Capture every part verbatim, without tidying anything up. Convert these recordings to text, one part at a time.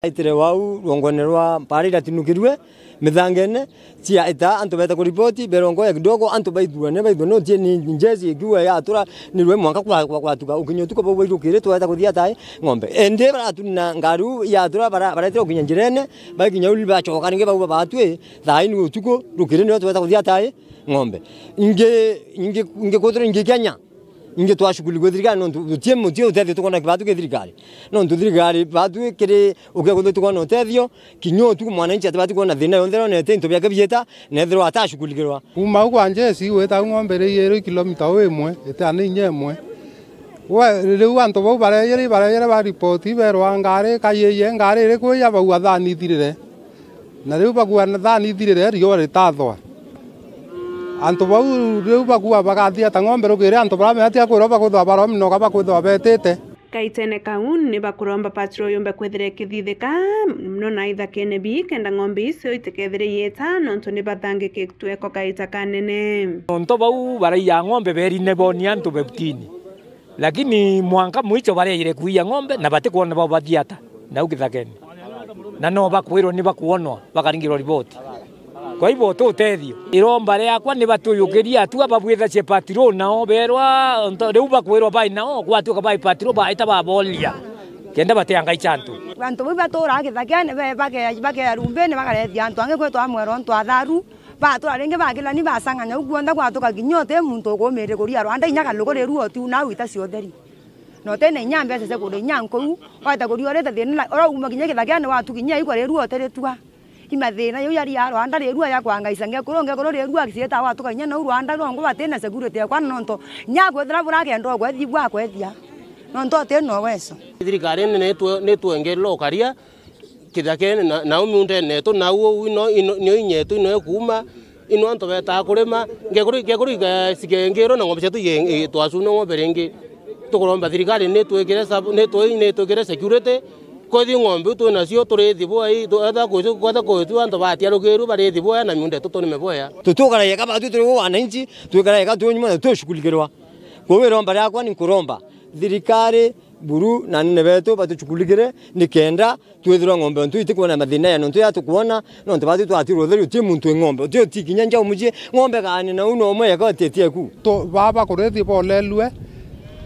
Aitire wau rwongone rwa mpara iratinukirue mithangene, cia ita antu beta kuripoti, berongo ya kidogo, antu baithuane, baithuane, utie ni njeci ikiwa ya atura ni rwe mwanka kwa, kwa, kwatuka, ukinya utuku bau bairukire, tweta kuthia tai ng'ombe. Indi baratuna ngari u ya atura bara-, baretire ukinya njirene, bakinya uli bachoka ringi bau batwi, thaa ini utuku, rukire nio tweta kuthia tai ng'ombe. Ingi, ingi, ingi kuthira ingi Kenya. Ingi twashukuri gwe thirikari, nontu tutie mutie utethio tukwona kibatu ki thirikari. Nontu thirikari batu kiri ukia kuthira tukwona utethio, kinya utuku mwananchi atibati kwona thina yonthe ronete into biake bieta, na ethirwa atashukurikirwa. Kuma u kwa njeci gwita u ng'ombe iri iri kilomita u imwe, itiana inya imwe. We, riu antu bau bareyire, bareyire ba ripoti, berwa ngari kayeye, ngari iri kuiya, bau athani ithirire. Na riu bagua thani ithirire, riua ritathwa. Antu bau riu bagua bagathia ta ng'ombe rukiri, antu baria meatia kwirwa bakwithwa barominoka, bakwithwa betite. Kaitene kau, ni bakuromba patrol yumbe kwithira ikithithika, muno na ithakene bii, kenda ng'ombe icio itikethire ieta, nontu ni bathangikitwe ko kaita kanene. Nontu bau baraiya ng'ombe berine bonia antu bebutini. Lakini mwanka mwicho bareire kuiya ng'ombe na batikwona bao bathiata nau kithakene. Na no bakwirwa ni bakwonwa, bakaringirwa riboti. Kwa hivyo, ti utethio. Iromba riakwa ni batuyukirie atua babwithacie patrol nao berwa, nto-, riu bakwirwa bai nao, gwatuika bai patrol baita baboria. Kenda bateangai chantu. Antu bau baturaa kithakene, be-, bake-, bakeya rumbini, bakarethia antu angi kwitwa amwero antu atharu. Batura ringi bakilani basang'anya u kuonthe gwatuka kinya uti muntu ukumirire kuria rwanda inya kaluku riru oti u nau ita cia utheri. Na uti na inya mbeca cia kuria inya nkuu, wahota kuria urite thina na urauma kinya kithakene watu kinya igwa riru uti ritua. I mathina jau jari ya rwanda riru aja kwangaisa ngekuru, ngekuru riru akisiita watuka kinya nau rwanda nongu bati na security ya kwana nontu inya akwithira burakenda ukwethia ibwa akwethia. Nontu uti na uwezo. Thirikari ni nitwe-, nitwengerere ukaria, kithakene na, nau miundene yetu, nau uu ino, ino, nio inyetu, ino ikuuma, ino antu betaa kurima, ngekuru, ngekuru iga-, cigengirwe na ng'ombe cietu ige-, i-, twacuna ng'ombe ringi. Tukuromba thirikari nitwikire sub-, nitwi-, nitwikire security, kwethia ng'ombe iu twi nacio turithi bwai, tu-, etha kwicu, kwetha kwicu antu batiarukirwe barithi bwaya na miunda yetu tunime bwaya. Tutukaraga eka batwi turi wananchi, twikaraga eka twi nyuma na tushughulikirwa. Kwou iromba riakwa ni nkuromba thirikari buru na anene betu batushughulikire nikenda twithirwa ng'ombe ontu itikwona mathina ya nontu ya tukwona, nontu batu twatirwe utheri uti muntu wi ng'ombe, uti uti kinya njau mucii, ng'ombe kaani na uu nomwe yeka utietie ku. Tu-, baba kurithi bolelue,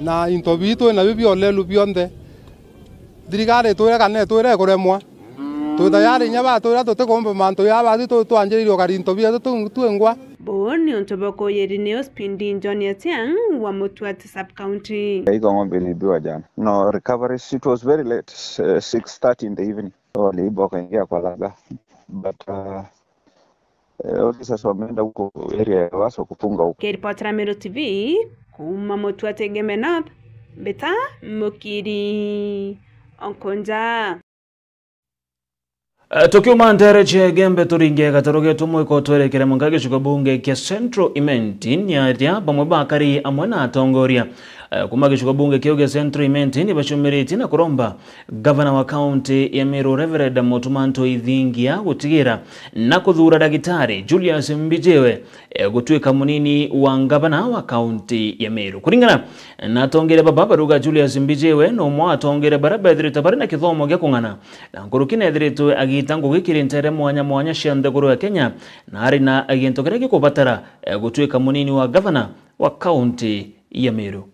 na into bitu twina bio biolelu bionthe. Thirikari itwire kana itwire ikuremwa. Twi tayari inya batwira tutikumba mantu ya batu tu-, twanjiririe ukari into bietu tu-, twingwa. Buu ni untu bukuyiri ni Ospindi John Atiang wa Mutuati Sub-County. Iko ng'ombe iliibiwa jana. No recoveries, it was very late, uh, six thirty in the evening. So waliiba wakaingia kwa laga. But, uh, eh, officers wameenda huko area ya Waso kufunga huko. Kiripotera Meru T V, kuuma Mutuati Igembe North, mbita Mukiri Onkonja. Eh, tukiuma ntere cia Igembe turinge gataru getu mwiko twerekere mwanka gicigo bunge kia Central Imenti, ni aria bamwe bakari amwe na atongoria, eh, kuma gicigo bunge kiu gia Central Imenti ni bacumiritie na kuromba gavana wa kaunti ya Meru Reverend Mutuma Ntoi Thingia gutigira na kuthura Dagitari Julius Mbijiwe eh, gutuika munini wa ngavana wa kaunti ya Meru. Kuringana na atongeria baba, baruga Julius Mbijiwe ni umwe wa atongeria baria bethirite bari na kithomo gia kung'ana, na nkuruki nethiritwe agiita ngugi kiri ntere mwanya mwanya cia nthiguru ya Kenya, na ari na gintu kiria gikubatara, eh, gutuika munini wa ngavana wa kaunti ya Meru.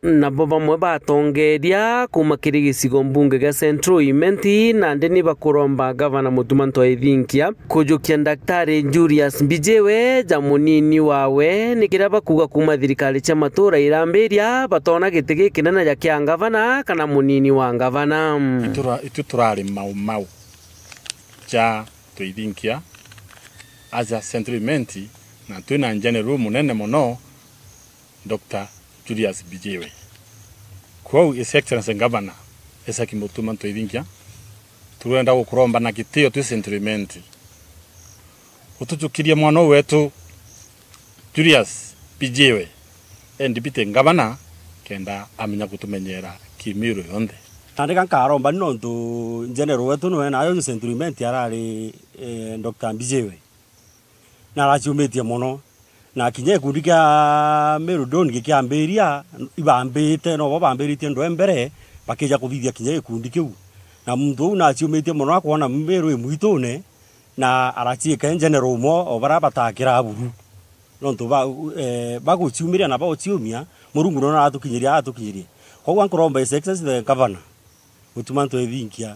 Nabo bamwe batongeria kuuma kiri gicigo mbunge gia Central Imenti, nandi ni bakuromba gavana Mutuma Ntoi Thingia kujukia Daktari Julius Mbijiwe ja munini wawe, ni kiria bakuuga kuuma thirikari cia matura irambiria, batoona giti gikinene ja kia ngavana kana munini wa ngavana. Itura-, itu turari mau mau ja Ntoi Thingia aja Central Imenti, na twina general munene mono, Doctor Julius Mbijiwe. Kwou, His Excellency Governor Isaac Mutuma Ntoi Thingia, turenda gukuromba na gitio twi Central Imenti, utujukirie mwana uu wetu Julius Mbijiwe e Deputy Governor, kenda amenya gutumenyera Kimiru yonthe. Nandi ga nkaromba ni nontu General wetu niwe nayo Central Imenti arari, eh, Doctor Mbijiwe. Na araciumitie mono. Na kinya gikundi kia Meru Dawn gikiambiria, ibambite, nobo bambiritie ndwe mbere, bakija kuthithia kinya gikundi kiu. Na muntu uu naciumitie mono akwona Miru i mwitune, na araciika general umwe o baria batakiraa buru. Nontu ba, eh, baguciumiria na baguciumia, Murungu nona aratukinyiria, aratukinyiria. Koguo nkuromba His Excellency the Governor, Mutuma M'Ethingia,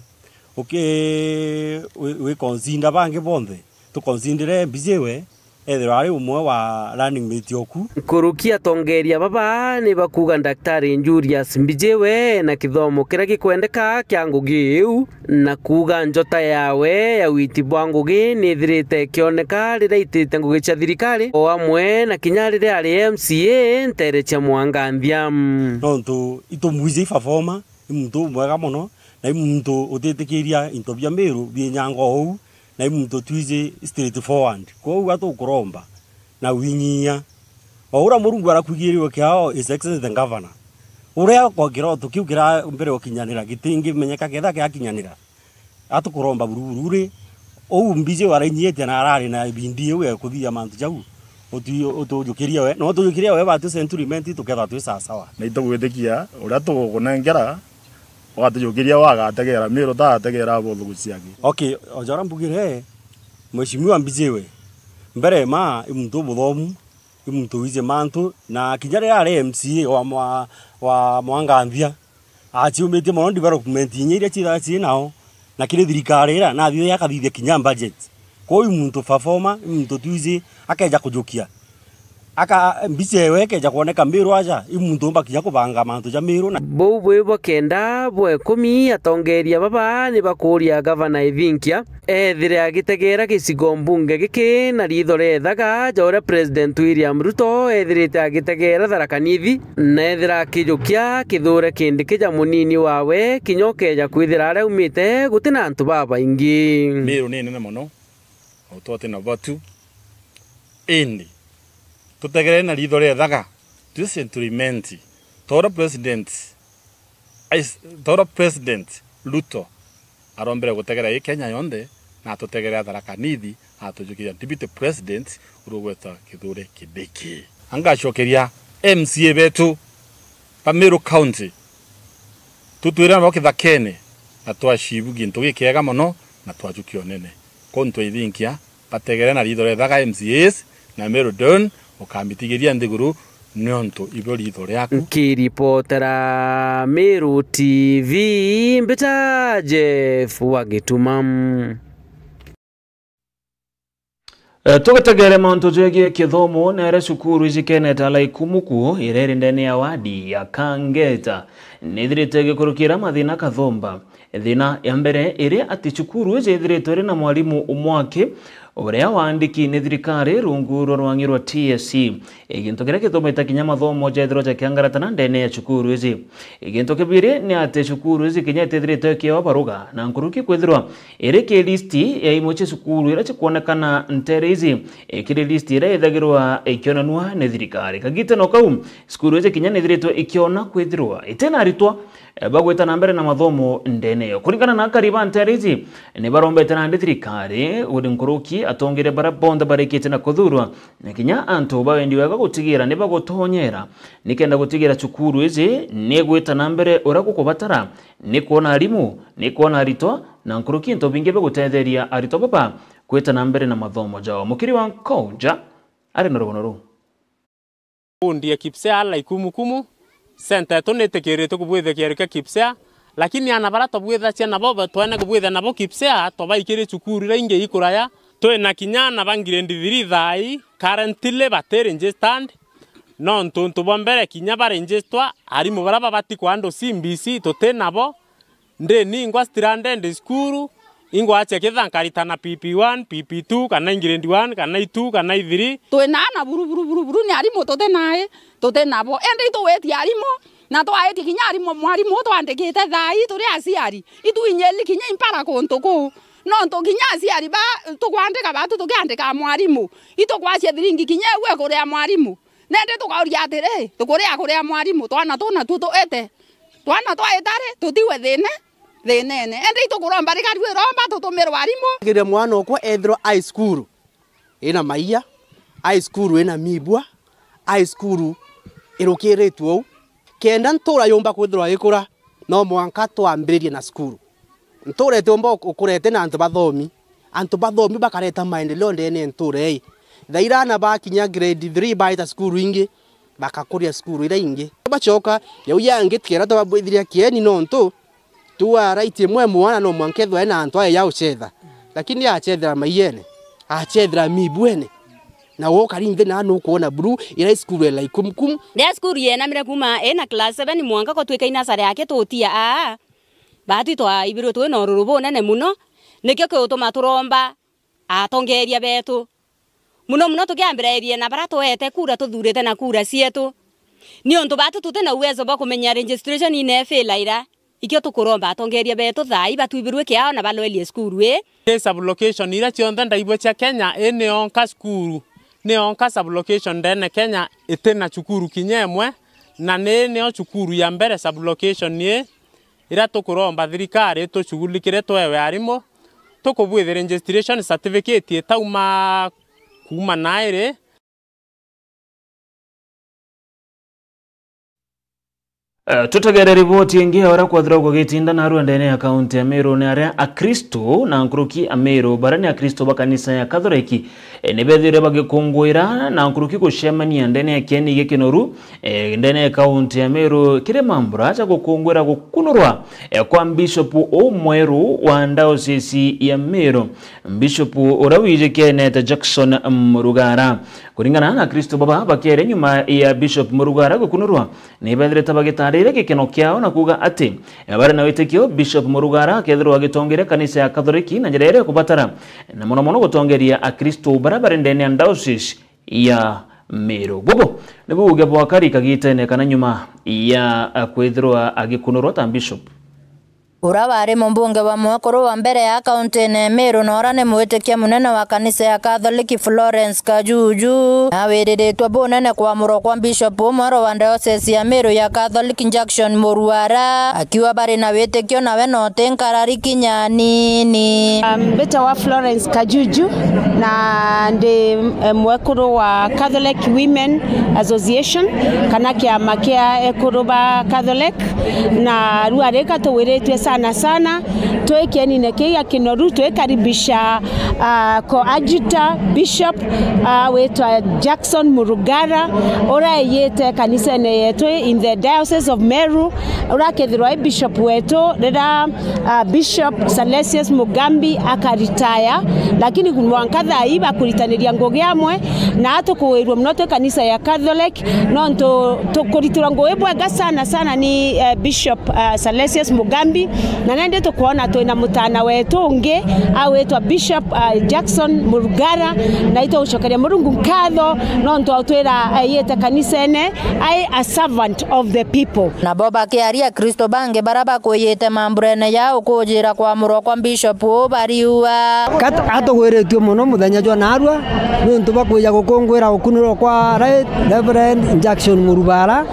uki-, wi-, wi consider bangi bonthe, tu consider Mbijiwe, ethirwa ari umwe wa running mate oku. Nkuruki atongeria baba ni bakuuga Daktari Julius Mbijiwe na kithomo kiria gikwendeka kia ngugi iu, na kuuga njota yawe ya witi bwa ngugi ni ithirite ikioneka riria aitite ngugi cia thirikari, o amwe na kinya riria ari M C A nteere cia Mwanganthia. Nontu itumwiji i performer, i muntu umwega mono, na i muntu utitikiria into bia Miru biinyangwa oou, na i muntu twiji straight forward. Kwoou atukuromba na winyia, o uria Murungu arakwigirirwe kiao, His Excellency the Governor, uria kwa kiroto kiu kira mbere gukinyanira gitingimenyeka ketha kiakinyanira. Atukuromba buru buru ri, uu Mbijiwe arainyiitie na arari na ibindi iu ya kuthithia mantu jau, utu-, utujukirie we, na utujukirie we batu Century Mint tukethwa twi sawasawa. Na itugwitikia uria tugukunengera, ugatujukiria we agategera Miru ta ategera abothuguci angi. Okay, o ja uria mbugire, Mheshimiwa Mbijiwe, mbere ma i muntu umuthomu, i muntu wiji mantu, na kinya riria ari M C A wa mwa-, wa Mwanganthia, aciumitie mono development inya iria ciithaga cii nao, na kiri thirikari iria, nathithia akathithia kinya budget. Kwou i muntu performer, i muntu twiji, akeja kujukia. Aka-, mbica ewe ikeja kwoneka Miru aja, i muntu umba kinya kubanga mantu ja Miru na. Buu bwi bwa kenda bwa ikumi, atongeria baba ni bakuuria Gavana Ithinkia, ethire agitegeera gicigo mbunge giki na riitho ria ithaga ja uria President William Ruto ethirite agitegeera Tharaka Nithi, na ethira akijukia Kithure Kindiki ja munini wawe, kinya ukeeja kwithira aria aumite guti na antu babaingi. Miru ni nene mono, o twati na batu, indi tutegere na riitho ria ithaga, twi Century Mint, ta uria President Ais-, ta uria President Ruto arombire gutegera ii Kenya yonthe, na atutegere Tharaka Nithi, atujukiria Deputy President uria ugwetwa Kithure Kindiki. Angacokeria M C A betu ba Meru County, tutwire nabo kithakene, na twacibu gintu gikiega mono, na twajukia unene. Kwou ntwaithinkia, bategere na riitho ria ithaga M C As, na Meru Don, ukambitigiria nthiguru, niontu ibio riitho riaku. Nkiripotera Meru T V, mbita Jeff wa Gituma. E, tugitegere mantu jegie kithomo, nere cukuru iji kenete Alaikumuku, iria iri ndene ya wadi ya Kangeta, nithirite gikurukira mathina kathumba. Thina ya mbere iri ati cukuru iji ithiritwe iri na mwarimu umwe aki, uria waandiki ni thirikari rungu rwa rwang'i rwa T S C, igintu kiria gitumite kinya mathomo jethirwa jakiangaratana ndene ya cukuru iji. Igintu kibiri ni ati cukuru iji kinya itithiritwe ikiewa baruga na nkuruki kwithirwa iri ki list ya imwe cia cukuru iria cikwonekana ntere iji, ikiri list iria ithagirwa ikionanua ni thirikari. Kagitano kau, cukuru iji kinya nithiritwe ikiona kwithirwa itina aritwa, eh, bagwita na mbere na mathomo ndene iyo. Kuringana na akari ba ntere iji, ni barombete nandi thirikari uri nkuruki atongeria baria bonthe barikite na kuthurwa, na kinya antu ba wendi wega gutigira ni bagutonyera, nikenda gutigira cukuru iji ni igwita na mbere uria gukubatara, ni kwona arimu, ni kwona aritwa, na nkuruki into bingi bia gutetheria aritwa baba gwita na mbere na mathomo jao. Mukiri wa Nkoja ari na rugono ruu. Bondi ya KIPSEA ala Ikumukumu, center yetu nitikiritwe kubwithia kieru kia KIPSEA, lakini ana baria tubwithacia nabo, ba-, twene kubwithia nabo KIPSEA, twabaikiri cukuru iria ingi ikuraya. Twina kinya ana ba grade three thaai, currently bati registered, nontu untu bwa mbere kinya ba register, arimu baria babati kwa andu C B C tuti nabo. Ndi ningwa stranded school, ingwacia kitha nkaritana P P one, P P two, kana i grade one, kana i two, kana i three. Twina ana buru, buru, buru, buru, ni arimu tuti nai, tuti nabo. Indi itugwitia arimu, na twaitie kinya arimu, mwarimu u twandikite thaai turi aciari, itwinyiri kinya impara kuntu kuu. Nontu kinya aciari ba tukwandika batu tukiandika mwarimu, itukwacia thiringi kinya iu ikuria mwarimu. Nindi tukauria atiri, tukuria kuria mwarimu, twana tuna tu tuite? Twana twaita ri, tutiwe thina, thinene. Indi itukuromba rikari iromba tutumirwe arimu. Ngire mwana okwa ethirwa high school ina maia, high school ina mibua, high school irukiritwe uu. Kenda ntura yumba kwithirwa ikura, no mwanka twambiririe na cukuru. Ntuura itiumba ukurete na antu bathomi. Antu bathomi bakareta maendeleo ndene ya ntuura ii. Thaira aana bakinya grade three baita cukuru ingi, bakakuria cukuru iria ingi. Bacoka, yau yangi tukera twabwithiria kieni nontu, tua right imwe mwana no mwanka ethwe ena antu aye ya ucetha. Lakini acethera maiyene, acethera mibwene. Na woka ri nthi na nukwona buru, ira cukuru ela ikumkum. Ria cukuru yenamire kuma ina class seven mwanka ko twika inasare yake tutia aa. Batwi twaibirwe twi na ururu bunene muno, nikio kiutuma turomba atongeria betu. Muno muno tukiambirairie na bara twete kura tuthurite na kura cietu. Niuntu batu tuti na uwezo bwa kumenya registration ine fail ira. Ikio tukuromba atongeria betu thaa ii batwibirwe kiao na balwerie cukuru ii. Ni sub-location iria cionthe ndaigua cia Kenya, ii ni yonka cukuru, ni yonka sub-location ndene Kenya iti na cukuru kinya imwe, na ni nio cukuru ya mbere sub-location ii. Iria tukuromba thirikari itushughulikire twewe arimu, tukubwithia registration certificate itauma kuuma nairi. Eh, tutegere riboti ingi ya uria kwethirwa gugitinda narua ndene ya kaunti ya Meru ni aria Akristo na nkuruki Ameru baria ni Akristo ba kanisa ya Katholeki, eh, ni bethirwe bagikunguira na nkuruki gucemania ndene ya kieni gikinoru, eh, ndene ya kaunti ya Meru kiri mambura ja gukunguira gukunurwa, eh, kwa Bishop umweru wa diocese ya Meru, Bishop uria wijikenete Jackson Murugara. Kuringana na Akristo baba bakiaria nyuma ya Bishop Murugara gukunurwa, ni bethirite bagitarire gikeno kiao na kuuga ati, eh, bari na witikio Bishop Murugara akethirwa agitongeria kanisa ya Katholeki na njira iria ikubatara, na mono mono gutongeria Akristo baria bari ndene ya diocese ya Meru. Bubu nibu uuge bwa kari kagitene kana nyuma ya, eh, kwithirwa agikunurwa ta Bishop. Uria wari mumbunge wa mwekuru wa mbere ya kaunti ya Meru na uria ni mwitikia munene wa kanisa ya Catholic Florence Kajuju, nawiriritwe bunene kwamurwa kwa Bishop umweru wa diocese ya Meru ya Catholic Jackson Murugara, akiuga bari na witikio nawe na uti nkarari kinya anini. Um, mbitawa Florence Kajuju, na ndi, eh, mwekuru wa Catholic Women Association, kana kiama kia ekuru ba Catholic, na rua rika tuwiritue sana sana, twi kienine kiu gia kinoru, twikaribisha, ah, coadjutor bishop, ah, witwa Jackson Murugara, uria eyite kanisene yetu in the Diocese of Meru, uria akethirwa i bishop wetu riria, ah, Bishop Salesius Mugambi akaritaya, lakini mwanka thaa ii bakuritaniria ngugi amwe, na atukuirwe muno twi kanisa ya Catholic, nontu tukuritirwa ngugi bwega sana sana ni, eh, Bishop, eh, Salesius Mugambi, na nandi tukwona twina mutana wetu ungi awitwa Bishop, eh, Jackson Murugara, na itugucokeria Murungu nkatho nontu autwira aiyite kanisene ai a servant of the people. Nabo bakiaria Akristo bangi baria bakwiyite mamburene ya ukujira kwamurwa kwa Bishop uu bariuga. Kat-, atugwiritue mono muthenya jwa narua, niuntu bwa kwija gukunguira gukunurwa kwa Right Reverend Jackson Murugara,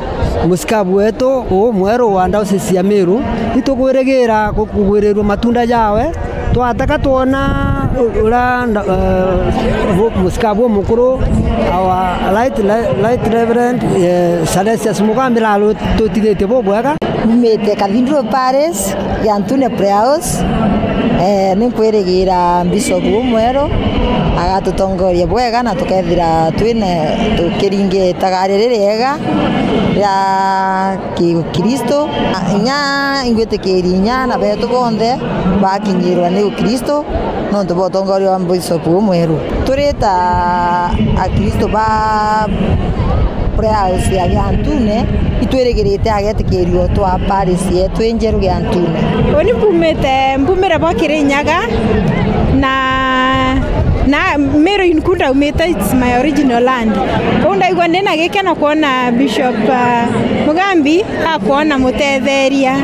musikabu wetu uu mweru wa diocese ya Meru. Itugwirigira ku-, kugwirirua matunda jawe, twataka twona u-, uria nda-, eh, bu-, musikabu umukuru, our Right Re-, Right Reverend, eh, Salesius Mugambi, na tutithitie bubwega. Mumite Cathedral Parish, Giantune Prayer House. Eh, ninkwirigira Bishop umweru agatutongoria bwega na tukethira twina tukiringitaga riri riega ria Kikristo. Inya ingwitikiria inya na betu bonthe bakinyirwa ni Ukristo nontu bwa utongoria bwa Bishop umweru. Turi ta Akristo ba Prayer House ya Giantune, itwirigirite agetikirio twa parish yetu injeru Giantune. Uni mbumite, mbumire bo Kirinyaga, na, na Meru inkuo ndaumite, it's my original land. Kou ndaigua ndina gikeno kwona Bishop, uh, Mugambi akwona mutetheria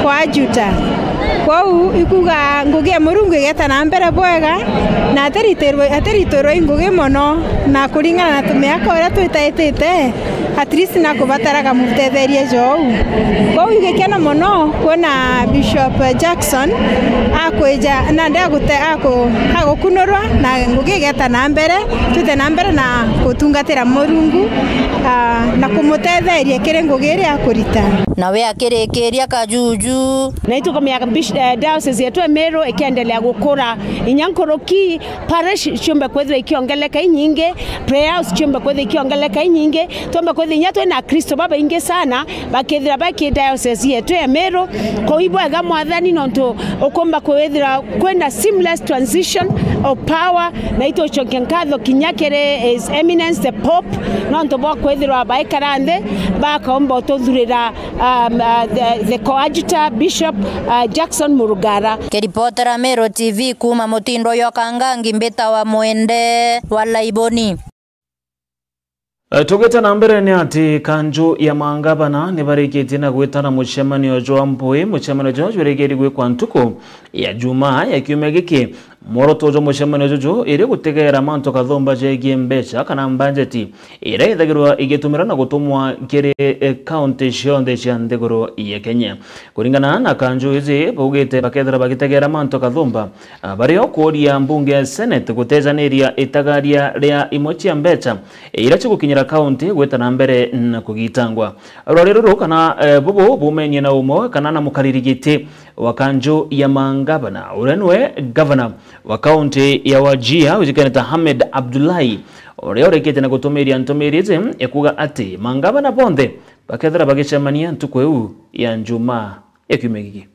kwa Juta. Kwou ikuga ngugi ya Murungu igeta na mbere bwega, na atiritirwe, atiritirwe i ngugi mono, na kuringana na tumiaka uria twitaitite, at least nakubataraga mutetheria jou. Kwou igikeno mono kwona Bishop Jackson akwija, nandi agute-, aku-, agukunurwa, na ngugi igeta na mbere, twite na mbere na gutungatira Murungu, ah, na kumutetheria kiri ngugi iria akurita. Nawe akirikiria Kajuju. Na itukumia bish-, eh, diocese yetu ya Meru ikiendelea gukura inya nkuruki, parish ciumbe kwithirwa ikiongeleka inyingi, prayer house ciumbe kwithirwa ikiongeleka inyingi, tumbe kwithirwa inya twina Akristo babaingi sana bakithira baki diocese yetu ya Meru. Kuu ibwega Mwathani, nontu ukumba kwithira kwina seamless transition of power, na itucokia nkatho kinya kiri His Eminence the Pope, nontu bwa kwithirwa baikara nthi, bakaumba ututhurira, um, uh, the, the coadjutor Bishop, uh, Jackson Murugara. Kiripotera Meru T V kuuma mutindo jwa Kangangi, mbitawa Mwende wa Laiboni. E, tugite na mbere ni ati kanju ya mangavana ni barikitie na gwitana mucemanio jwa mpui. Mucemanio juu jwirikirie gwikwa ntuku ya Jumaa ya kiumia giki. Mworoto jwa mucemanio juju iri gutegera mantu kathumba jegie mbeca kana mbanjeti iria ithagirwa igitumirwa na gutumwa kiri, e, kaunti cionthe cia nthiguru ya Kenya. Kuringana na kanju iji, baugite bakethira bagitegera mantu kathumba, a, bari o kuuria mbunge ya Senate gutejaniria itagaria ria imwe cia mbeca iria cigukinyira kaunti gwita na mbere na kugitangwa. Rwari ruru kana, e, bubu bumenie na umwe kana na mukariri giti wa kanju ya mangavana, uria niwe gavana wa kaunti ya Wajir, ujikene ta Hamed Abdullahi, uria urikite na gutumiria ntumiri iji, ikuuga ati mangavana bonthe bakethira bagicemania ntuku iu ya Njumaa ya kiumia giki.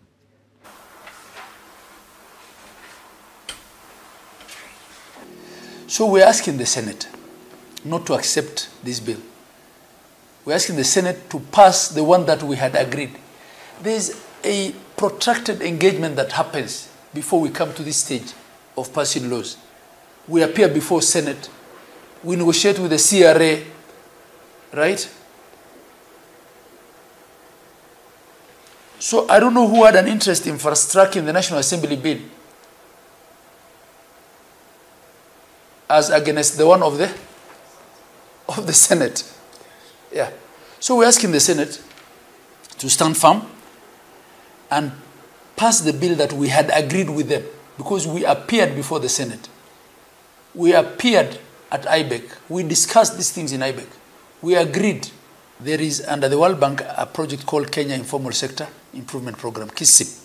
So we're asking the Senate not to accept this bill. We're asking the Senate to pass the one that we had agreed. There's a protracted engagement that happens before we come to this stage of passing laws. We appear before Senate, we negotiate with the C R A, right? So I don't know who had an interest in fast tracking the National Assembly bill as against the one of the, of the Senate. Yeah. So we're asking the Senate to stand firm and pass the bill that we had agreed with them, because we appeared before the Senate. We appeared at IBEC. We discussed these things in IBEC. We agreed. There is, under the World Bank, a project called Kenya Informal Sector Improvement Program, KISIP.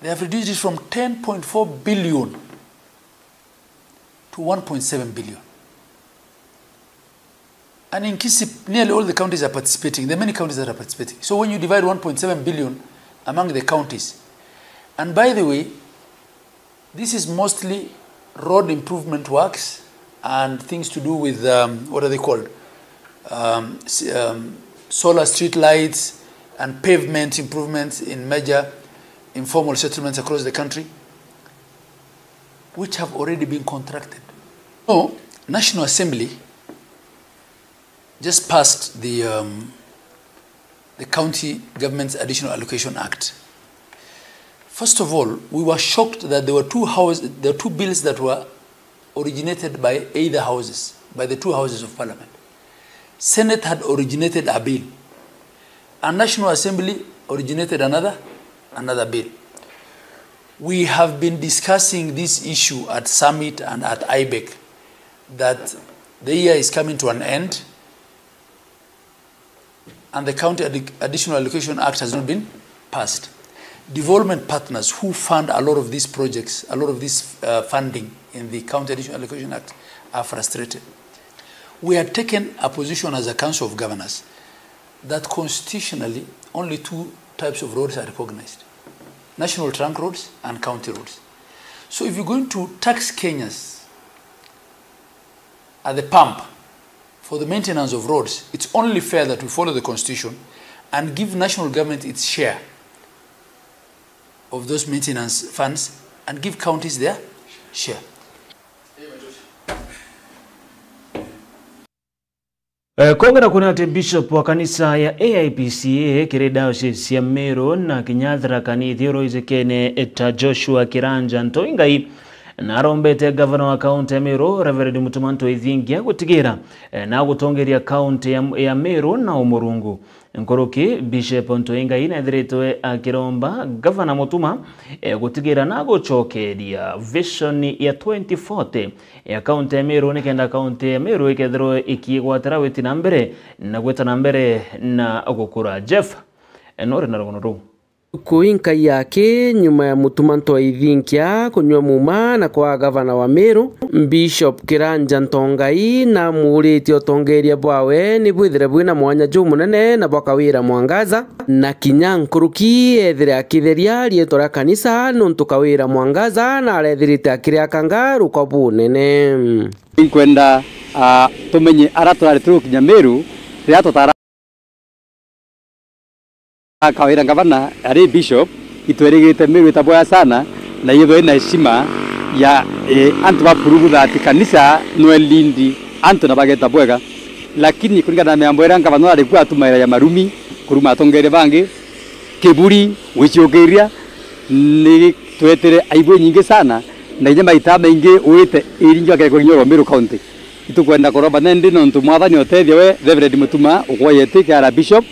They have reduced it from ten point four billion to one point seven billion. And in KISIP, nearly all the counties are participating. There are many counties that are participating. So when you divide one point seven billion among the counties, and by the way, this is mostly road improvement works and things to do with, um, what are they called? Um, s-, um, solar street lights and pavement improvements in major informal settlements across the country, which have already been contracted. So, National Assembly just passed the, um, the County Government's Additional Allocation Act. First of all, we were shocked that there were two house, there were two bills that were originated by either houses, by the two houses of parliament. Senate had originated a bill, and National Assembly originated another, another bill. We have been discussing this issue at summit and at IBEC, that the year is coming to an end, and the County Addi-, Additional Allocation Act has not been passed. Development partners who fund a lot of these projects, a lot of this, uh, funding in the County Additional Allocation Act, are frustrated. We had taken a position as a Council of Governors that constitutionally only two types of roads are recognized: national trunk roads and county roads. So if you're going to tax Kenyans at the pump for the maintenance of roads, it's only fair that we follow the constitution and give national government its share of those maintenance funds and give counties their share. Eh, kwongera kuni ati Bishop wa kanisa ya A I P C A kiri diocese ya Meru na kinya Tharaka Nithi uru ijikene ta Joshua Kiranja Ntoingai, na arombete gavana wa kaunti ya Meru, Reverend Mutuma M'Ethingia, gutigira, eh, na gutongeria kaunti ya, ya Meru na umurungu. Nkuruki, Bishop Ntwingai nethiritwe akiromba gavana Mutuma, eh, gutigira na gucokeria vision ya twenty forty ya kaunti ya Meru, nikenda kaunti ya Meru ikethirwe ikigwatira witi na mbere na gwita na mbere na gukura. Jeff, eh, nuri na rugono ruu. Kuinka yake nyuma ya Mutuma M'Ethingia kunyua muma na kwa gavana wa Meru, Bishop Kiranja Ntongai namuuritie utongeria bwawe ni bwithire bwina mwanya jumunene na bwa Kawira Mwangaza, na kinya nkuruki ethire akitheria riitwa ria kanisa, nontu Kawira Mwangaza narethirite akiriakanga ruko bunene. Nkwenda, ah, tumenye ara turari turukinya Meru, riria tutara Kawira ngavana ari bishop, itwerigirite Meru ita bwega sana, na yithwe ina heshima ya, eh, antu ba prove that kanisa nwe lindi antu na bageta bwega. Lakini kuringana na miambo iria ngavana ari kuo atumaira ya marumi, kuruma atongeria bangi, kiburi, gwiciukiria, ni twetire aibu inyingi sana, na inya maita maingi wite iringi wa kirekwa kinya Meru County. Itukwenda kuromba nendi nontu Mwathani otethia we Reverend Mutuma ukwayete kara Bishop,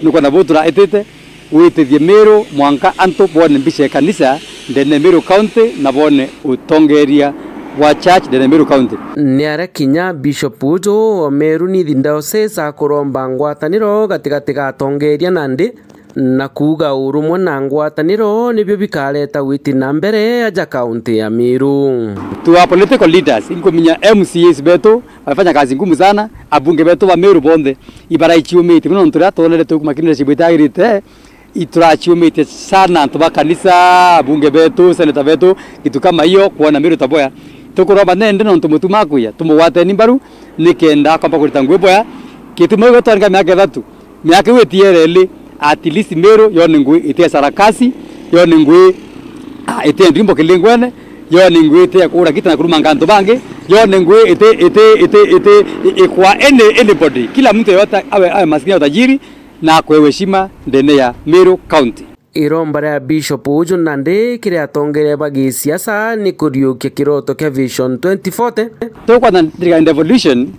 nukwenda bu turaitite witithie Meru mwanka antu bone mbica ya kanisa ndene ya Meru County na bone utongeria wa church ndene ya Meru County. Ni aria kinya Bishop uju wa Meru Nithi Diocese akuromba ngwataniro gatigati ga atongeria nandi na kuuga urumwe na ngwataniro nibio bikareta witi na mbere aja kaunti ya Meru. To our political leaders, inkuminya M C As betu wamefanya kazi ngumu sana, abunge betu ba Meru bonthe ibaraichiumitie mono nontu riria twonere tukumakinire cibwitagirite, iturachiumitie sana antu ba kanisa, abunge betu, senator betu, kitu kama hiyo, kuona Meru ta boya. Tukuromba nende nontu Mutuma akuya, tumugwateni mbaru nikenda akomba kurita ngugi boya. Gituma gitwarika miaka ithatu, miaka iu itiereli, at least Meru yone ngugi itie sarakasi, yone ngugi, ah, itie ndrimbo kilingwene, yone ngugi itie kura kita na kurumanga antu bangi, yone ngugi iti, iti, iti, iti, i-, ikwa any, anybody. Kila mtu yote awe, awe maskini au tajiri, na akwewe heshima ndene ya Meru County. Iromba ria Bishop uju nandi kiri atongeria ba gisiasa ni kuriukia kiroto kia Vision twenty forty. Tukwenda thirikari devolution,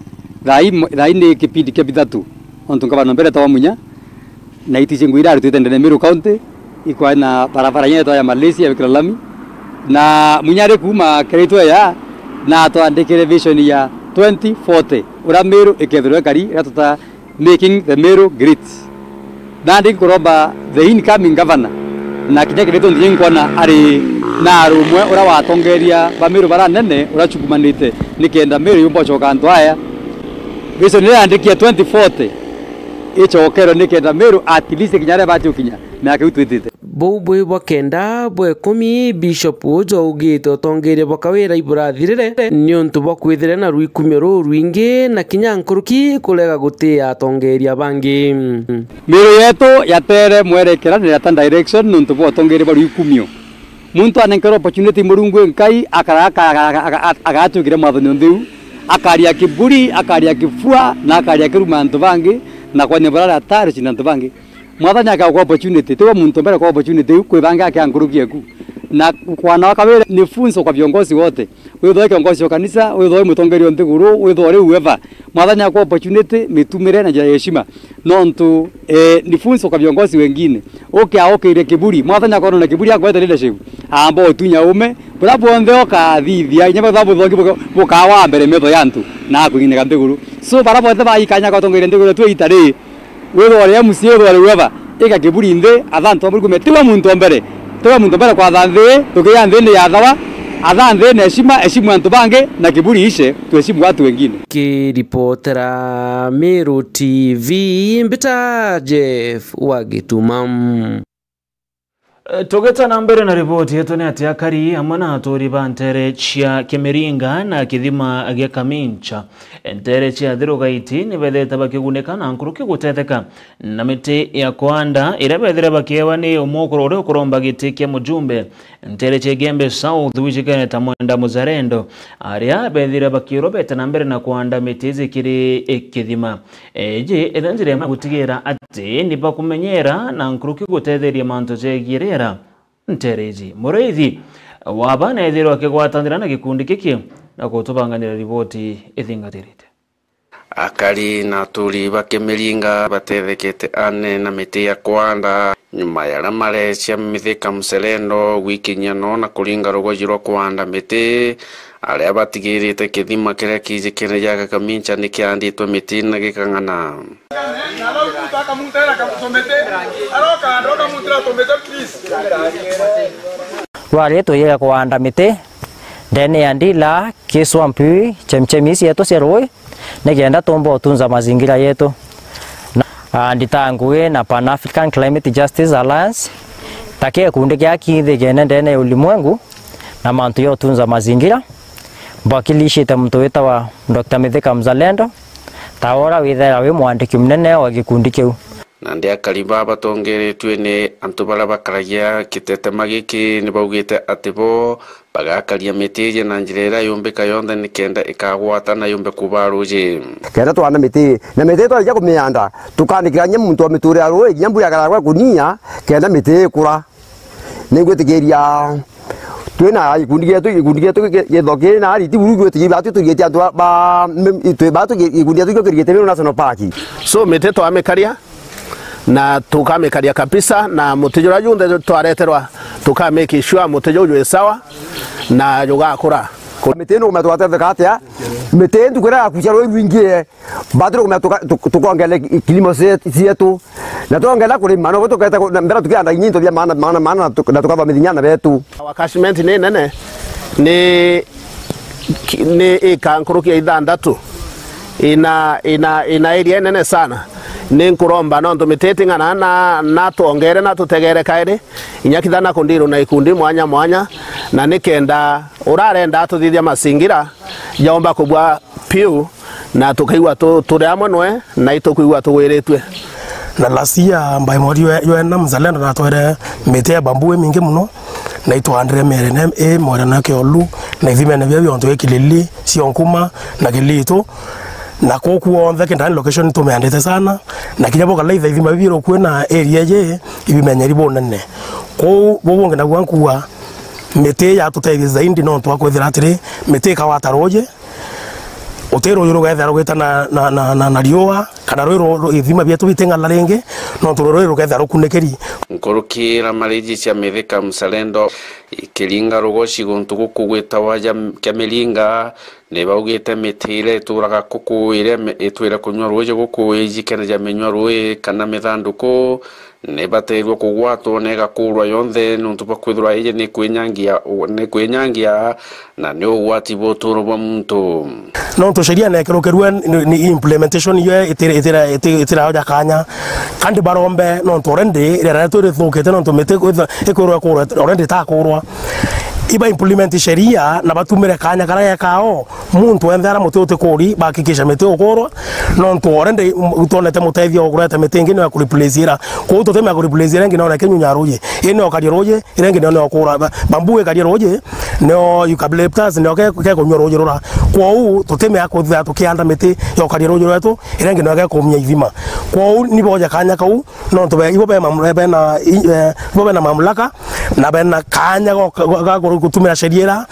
thaa ii mo-, thaa ii ni kipindi kia bithatu. Ontu ngavana mbere tawa Munya, na itici ngui iria arutite ndene ya Meru County, ikwa na barabara inya yetwa ya Malaysia ya wikira lami. Na Munya ari kuuma keretwe ya, na atwandikire vision ya twenty forty, uria Meru ikethirwa ikari, iria tuta making the Meru great. Nandi nkuromba the incoming governor, na kinya kiri tontu nkwona ari na arumwe uria watongeria ba Meru bara nene uria chukumanite nikenda Meru yumba ucoka antu aya. Vision iria yandikia twenty forty icokerwe nikenda Meru at least kinya aria bati ukinya miaka iu twitite. Buu bwi bwa kenda bwa ikumi, Bishop uju augite utongeria bwa Kawira iburathirire niuntu bwa kwithire na rwikumio ruu rwingi na kinya nkuruki kurega gutia atongeria bangi. Miru yetu yatere mwerekera na yata direction niuntu bwa utongeria bwa rwikumio. Muntu anenkerwe opportunity Murungu e Nkai, akara-, aka-, aka-, aka-, aka-, agatuikire mwathoni o ntheu, akaria kiburi, akaria kifua, na akaria kiruma antu bangi, na kwanya burara atari cina antu bangi. Mwathani akagwa opportunity, tiwe muntu mbere kwa opportunity iu, kwi bangi akia nkuruki eku. Na kwana wa Kawira ni funzo kwa viongozi wote. Withwe kiongozi wa kanisa, withwe mutongeria wa nthiguru, withwe uri whoever. Mwathani akwa opportunity, mitumire na njira ya heshima. Nontu, eh, ni funzo kwa viongozi wengine. Ukia ukiire kiburi, Mwathani akwa na kiburi akwete leadership. Amba utunya ume, bura bwonthe ukathithia, inya batha buthongi buka-, bukawa mbere metho ya antu, na akuineka nthiguru. So, bara bonthe baikanya kwa tongeria nthiguru tu itari, withwa uri M C A, withwa uri whoever, ika kiburi nthi, atha antu ba Murungu me, tiwe muntu o mbere, tiwe muntu o mbere kwatha nthi, tukiya nthi ni ya thawa, atha nthi na heshima, heshimu antu bangi, na kiburi ishe, tuheshimu watu wengine. Kiripotera Meru T V, mbita Jeff wa Gituma. Eh, tugita na mbere na riboti yetu, ni ati akari amwe na aturi ba ntere cia Kimiringa na Kithima gia Kamincha, ntere cia Thirugaiti, ni bethete bakigunika na nkuruki gutetheka na miti ya kwanda iria bethire bakiewa ni umwe ukuru uria ukuromba giti kia mujumbe ntere cia Igembe South wijikene ta Mwenda Muzalendo, aria bethire bakiurwa bete na mbere na kwanda miti iji kiri, eh, Kithima. Iji iri njira imwe ya gutigira ati ni bakumenyera na nkuruki gutetheria mantu jegie riera ntere iji. Muraithi Waba neethirwa akigwatanira na gikundi giki na gutubanganira riboti ithingatirite. Akari na aturi ba Kimiringa batethekete ane na miti ya kwanda nyuma ya aria marecia Mithika Mzalendo gwikinyia no na kuringa rugoji rwa kwanda miti, aria batigirite kithima kiria kijikene ja Kakamincha ni kianditwe miti na gikang'ana. Rwari tuyiga kwanda miti ndene ya ndila, kiswampi, chemchemi cietu cia rui, nikenda tumba utunza mazingira yetu. Na, ah, nditangugi na Pan African Climate Justice Alliance, ta gikundi kia kithigene ndene ya ulimwengu na mantu ya utunza mazingira, mbwakilishite muntu witawa Doctor Mithika Mzalendo, ta ura withaira wi mwandiki munene wa gikundi kiu. Nandi akari baa batongeretue ni antu baria bakaragia kitetema giki ni baugite ati bo bagakaria miti iji na njira iria yumbika yonthe nikenda ikagwata na yumbe kuba ruuji. Kenda twanda miti, na miti twarija kumianda, tukandikira kinya muntu wa miturire ya ruuji, kinya mbura ikaragwa kunia, kenda miti ikura. Ningwitikiria twina gikundi gietu, gikundi gietu gi-, githoki na ariti buru gwitikiria batu tugite antu ba, ba, twi batu gi-, gikundi gietu gio kirigite Meru National Park. So, miti twamikaria na tukamikaria kabisa, na muti juria junthe twareterwa tuka make sure muti juu jwi sawa na jugakura. Miti ino kumenya twatetheka atia? Miti ntuku iria yakucia rui rwingi, batu tukumenya tuka-, tuk-, tukongele ki-, kilimo cie-, cietu. Na twongela kurima, no tukete ku-, na mbere tukianda into bia maana, maana, maana, na tuk-, na tukathomithia aana betu. Our catchment ni nene, ni ki-, ni ika nkuruki ya ithanthatu. Ina, ina, ina area nene sana. Ni nkuromba nontu miti iting'ana na, na twongere na tutegere kairi, inya kithana kundirwo na ikundi mwanya mwanya, na nikenda urarenda atuthithia mazingira jaumba kubua piu, na tukaigua tu-, turi amwe nwe, na itukwigua tugwiritue. Na last year, by mweri jwa, jwa ena, Mzalendo natwere miti ya bamboo imingi muno, na itwandire mierene i mwerene Kiolu, na ithimene bia biontu i Kilili, Sionkuma, na Kilitu. Na kuu kuonthe Kindani location tumeandite sana, na kinya bukalaitha ithima biu biri ukui na area iji, ibimenyeri bunene. Kuu buu bungi naguo nkuuga, miti yatutethia zaidi nontu wa kwithira atiri, miti ikawata ruuji, uti ruuji rugethira rugita na, na, na, na, na riua, kana rui ru-, ru-, ithima bietu biting'ana ringi, nontu rui rukethira rukunikiri. Nkuruki ira mariji cia Mithika Mzalendo ikiringa rugoci guntu guku gwitawa ja, kia Miringa, ni baugite miti iria ituraga guku iria me-, itwire kunyua ruuji guku ijikene ja minyua rui kana mithanduku, ni bateirwe kugwatwo na igakurwa yonthe, nontu bwa kwithirwa iji ni kwinyangia, ni kwinyangia, na ni ugwati bwa uturo bwa muntu. Nontu sheria nekerukirwe ni, ni implementation iyo itira, itira, itira, itiraoja kanya. Kandi barombe, nontu already rera rietu rithukite, nontu miti ikwithirwa ikurwa, ikurwa, already itakurwa. Iba implement sheria na batumire kanya karia gekao, muntu wenthe ara muti utikuri, bahakikisha miti ukurwa, nontu already twonete mutethia ukurete miti ingi ni ya kureplace ira. Kwou tutimea kureplace ira ingi none kinyunya ruuji. Ii ni ukaria ruuji, ira ingi none ukura. Ba-, bamboo ikaria ruuji, nio eucalyptus, nio ke-, gekunyua ruuji rura. Kwou tutimea kwithira tukianda miti ya ukaria ruuji rwetu, ira ingi nio gekumia ithima. Kwou ni boja kanya kau, nontu be, ibo be mam-, bena, i-, eh, ibo bena mamlaka, na bena kanya go, go, ga kuru-, gutumira sheria ira,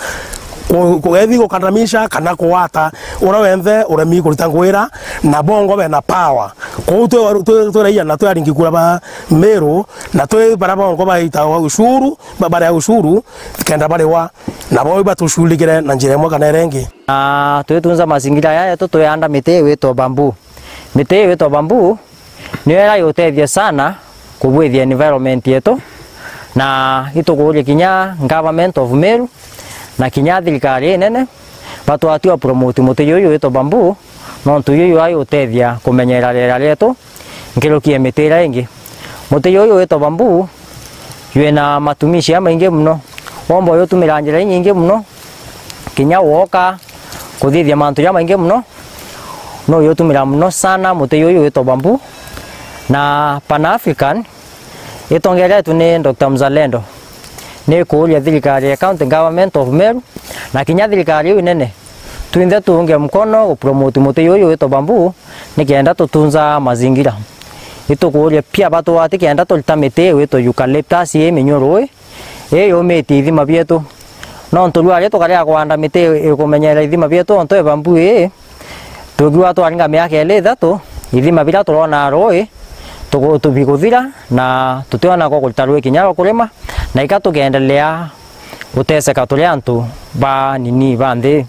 ku-, ku-, ethi gukandamisha kana kuwata ura wenthe uremi kurita ngugi ira, na bongo bena power. Kwou twi, twi, twi raia na twi aringi kura ba Meru, na twi bara bongo baitawa ushuru, ba-, baria ushuru, kenda bariwa, na bo batushughulikire na njira imwe kana iria ingi. Na twitunza mazingira yaya tu, twianda miti iwitwa bamboo. Miti iwitwa bamboo, niyo ira yutethia sana kubwithia environment yetu, na itukuuria kinya Government of Meru na kinya thirikari inene batwatua promote muti juju witwa bamboo, nontu juju ayutethia kumenyera riera rietu nkuruki ya miti iria ingi. Muti juju witwa bamboo jwina matumishi jamaingi muno. Womba ujutumira njira inyingi muno, kinya woka kuthithia mantu jamaingi muno, no ujutumira muno sana muti juju witwa bamboo. Na Pan African itongeretwe ni Doctor Mzalendo, ni kuuria thirikari ya County Government of Meru na kinya thirikari iu inene, twinthe tuunge mkono gupromote muti juju witwa bamboo, nikenda tutunza mazingira. Itukuuria pia batwati kenda turita miti iwitwa eucalyptus ii minyua ruui, ii yumitie ithima bietu. Nontu rua ri tukaria kwanda miti ikumenyera ithima bietu ontu e bambu ii, tukiuga twaringa miaka iri ithatu, ithima biria turona rui tugu-, tu-, biguthira na tutiona gwa kurita rui kinya rwa kurima, na ika tukiendelea guteseka turi antu ba nini ba nthi.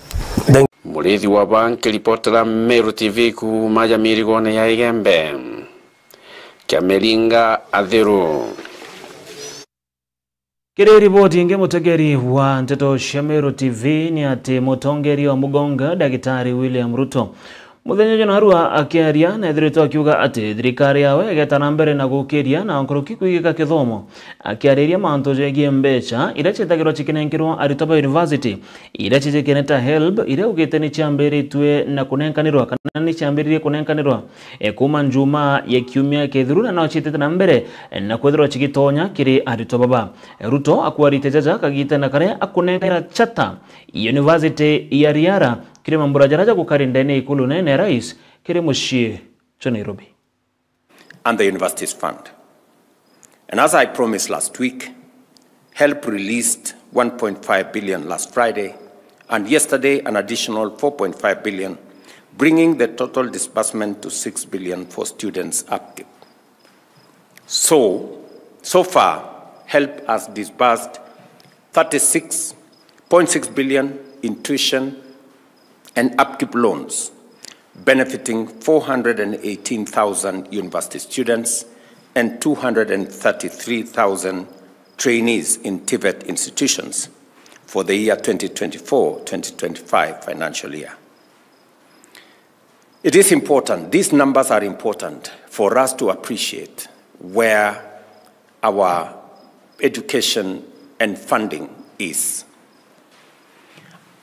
Murithi wa ba nkiripotera Meru T V kuuma ja mirigone ya Igembe, kia Miringa Athiru. Kiri riboti ingi, mutegeri wa nteto cia Meru T V ni ati mutongeria wa Mugonga, Dagitari William Ruto, muthenya jwa narua akiaria, na ethiritwe akiuga ati thirikari yawe igeta na mbere na gukiria na nkuruki kwigika kithomo. Akiariria mantu jegie mbecha iria ciitagirwa cikinenkerwa aritwa ba university, iria cijikene ta helb, iria augite ni ciambiritue na kunenkanirwa kana ni ciambiririe kunenkanirwa e, kuuma Njumaa ya kiumia kithiru, na no ciitite na mbere, e, na kwithirwa cigitonya kiri aritwa baba. Ruto akwarite jaja kagitene karia akunenkera chata university ya Riara kiri mambura jaria jagukari ndene ikulu nene ya rais kiri mucii jwa Nairobi. And the universities fund. And as I promised last week, help released one point five billion last Friday, and yesterday an additional four point five billion, bringing the total disbursement to six billion for students upkeep. So, so far, help has disbursed thirty-six point six billion in tuition and upkeep loans, benefiting four hundred and eighteen thousand university students and two hundred and thirty-three thousand trainees in TVET institutions for the year twenty twenty-four twenty twenty-five financial year. It is important, these numbers are important for us to appreciate where our education and funding is.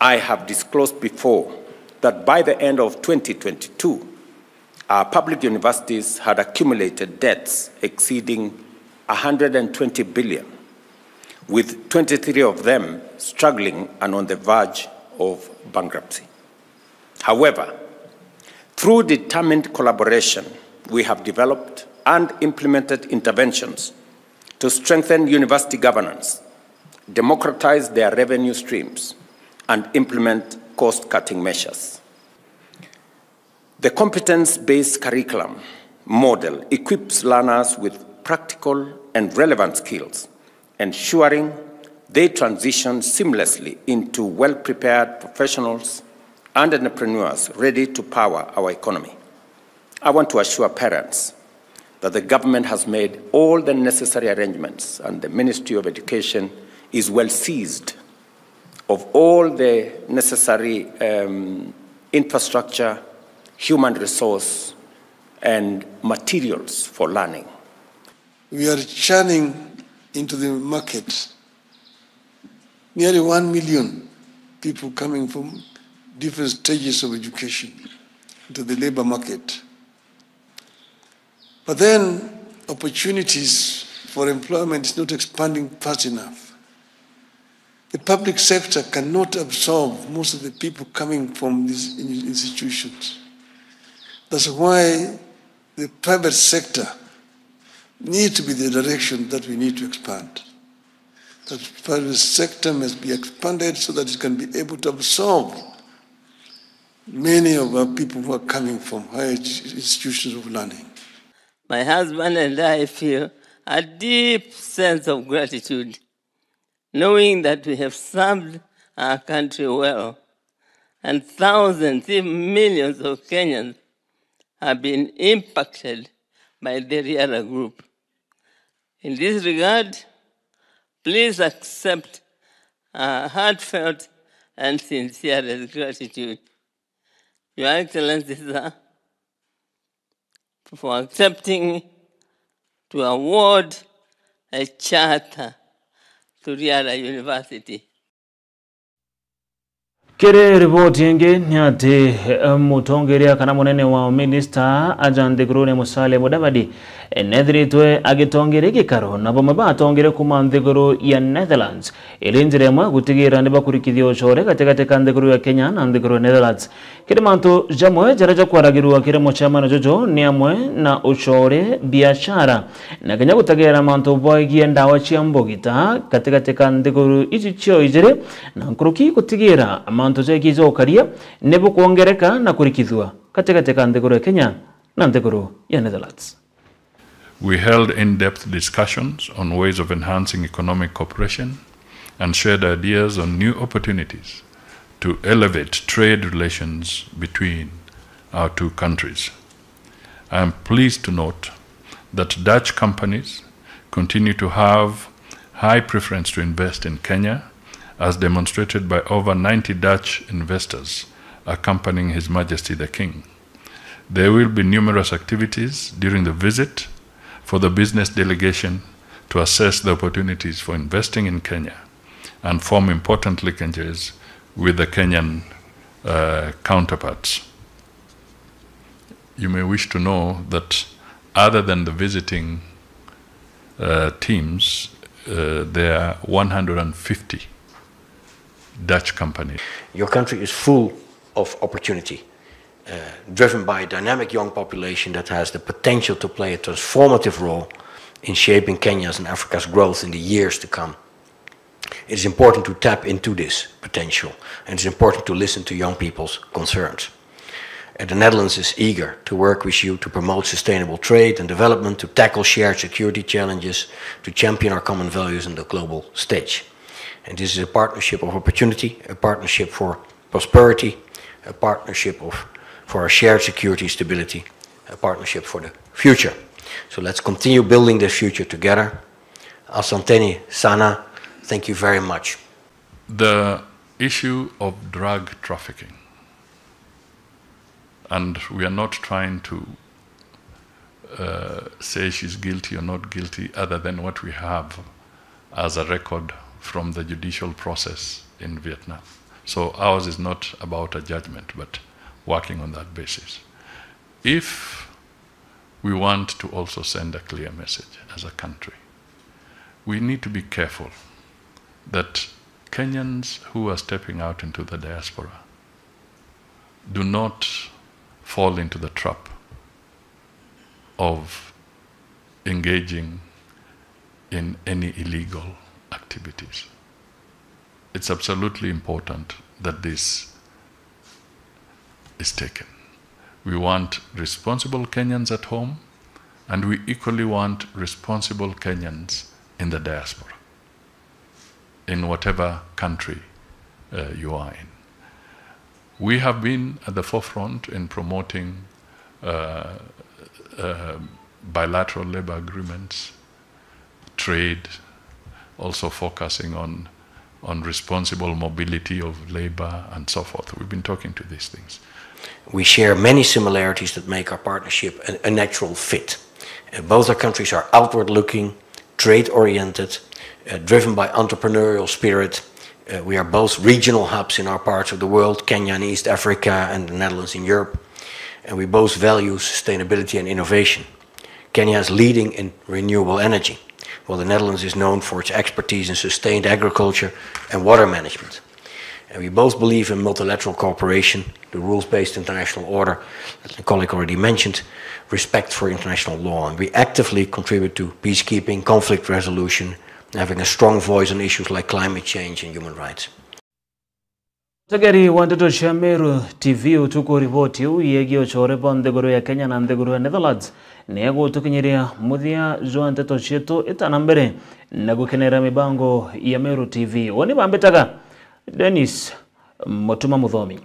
I have disclosed before that by the end of twenty twenty-two, our public universities had accumulated debts exceeding a hundred and twenty billion, with twenty-three of them struggling and on the verge of bankruptcy. However, through determined collaboration, we have developed and implemented interventions to strengthen university governance, democratize their revenue streams, and implement cost-cutting measures. The competence-based curriculum model equips learners with practical and relevant skills, ensuring they transition seamlessly into well-prepared professionals and entrepreneurs ready to power our economy. I want to assure parents that the government has made all the necessary arrangements and the Ministry of Education is well seized of all the necessary, um, infrastructure, human resource, and materials for learning. We are churning into the market nearly one million people coming from different stages of education into the labor market. But then opportunities for employment is not expanding fast enough. The public sector cannot absorb most of the people coming from these in-, institutions. That's why the private sector needs to be the direction that we need to expand. That private sector must be expanded so that it can be able to absorb many of our people who are coming from higher edu-, institutions of learning. My husband and I feel a deep sense of gratitude, knowing that we have served our country well, and thousands, if millions of Kenyans have been impacted by the Riara Group. In this regard, please accept our heartfelt and sincerest gratitude, Your Excellency, sir, for accepting to award a charter to Riara University. Kiri riboti ingi ni ati, eh, mutongeria kana munene wa minista aja nthigurune Musalia Mudavadi, eh, nethiritwe agitongeria gikaro na bamwe ba atongeria kuma nthiguru ya Netherlands, iri njira imwe gutigira ni bakurikithia ucore gatigati ka nthiguru ya Kenya na nthiguru ya Netherlands. Kiri mantu jamwe jaria jakwaragirua kiri mucemano juju ni amwe na ucore, biashara, na kinya gutigira mantu bwegie ndawa cia mbugita gatigati ka nthiguru ici cio ijiri, na nkuruki gutigira mantu jegie ja ukaria ni bukwongereka na kurikithua gatigati ka nthiguru ya Kenya na nthiguru ya Netherlands. We held in-depth discussions on ways of enhancing economic cooperation and shared ideas on new opportunities to elevate trade relations between our two countries. I am pleased to note that Dutch companies continue to have high preference to invest in Kenya, as demonstrated by over ninety Dutch investors accompanying His Majesty the King. There will be numerous activities during the visit for the business delegation to assess the opportunities for investing in Kenya and form important linkages with the Kenyan, uh, counterparts. You may wish to know that other than the visiting, uh, teams, uh, there are one hundred and fifty Dutch companies. Your country is full of opportunity, uh, driven by a dynamic young population that has the potential to play a transformative role in shaping Kenya's and Africa's growth in the years to come. It is important to tap into this potential, and it's important to listen to young people's concerns. And the Netherlands is eager to work with you to promote sustainable trade and development, to tackle shared security challenges, to champion our common values on the global stage. And this is a partnership of opportunity, a partnership for prosperity, a partnership of, for our shared security, stability, a partnership for the future. So let's continue building the future together. Asanteni sana. Thank you very much. The issue of drug trafficking, and we are not trying to, uh, say she's guilty or not guilty, other than what we have as a record from the judicial process in Vietnam. So ours is not about a judgment, but working on that basis. If we want to also send a clear message as a country, we need to be careful that Kenyans who are stepping out into the diaspora do not fall into the trap of engaging in any illegal activities. It's absolutely important that this is taken. We want responsible Kenyans at home, and we equally want responsible Kenyans in the diaspora, in whatever country, uh, you are in. We have been at the forefront in promoting, uh, uh, bilateral labor agreements, trade, also focusing on, on responsible mobility of labor and so forth. We've been talking to these things. We share many similarities that make our partnership a, a natural fit. Uh, both our countries are outward-looking, trade-oriented, uh, driven by entrepreneurial spirit. Uh, we are both regional hubs in our parts of the world, Kenya in East Africa and the Netherlands in Europe. And we both value sustainability and innovation. Kenya is leading in renewable energy, while the Netherlands is known for its expertise in sustained agriculture and water management. And we both believe in multilateral cooperation, the rules-based international order, as my colleague already mentioned, respect for international law. And we actively contribute to peacekeeping, conflict resolution, and having a strong voice on issues like climate change and human rights. Mutegeri wa ndeto cia Meru T V, utuku riboti iu yegie ucore bwa nthiguru ya Kenya na nthiguru ya Netherlands, ni egutukinyiria muthia jwa ndeto cietu itana mbere na gukenera mibango ya Meru T V. Woni bambitaga Dennis Mutuma Muthomi.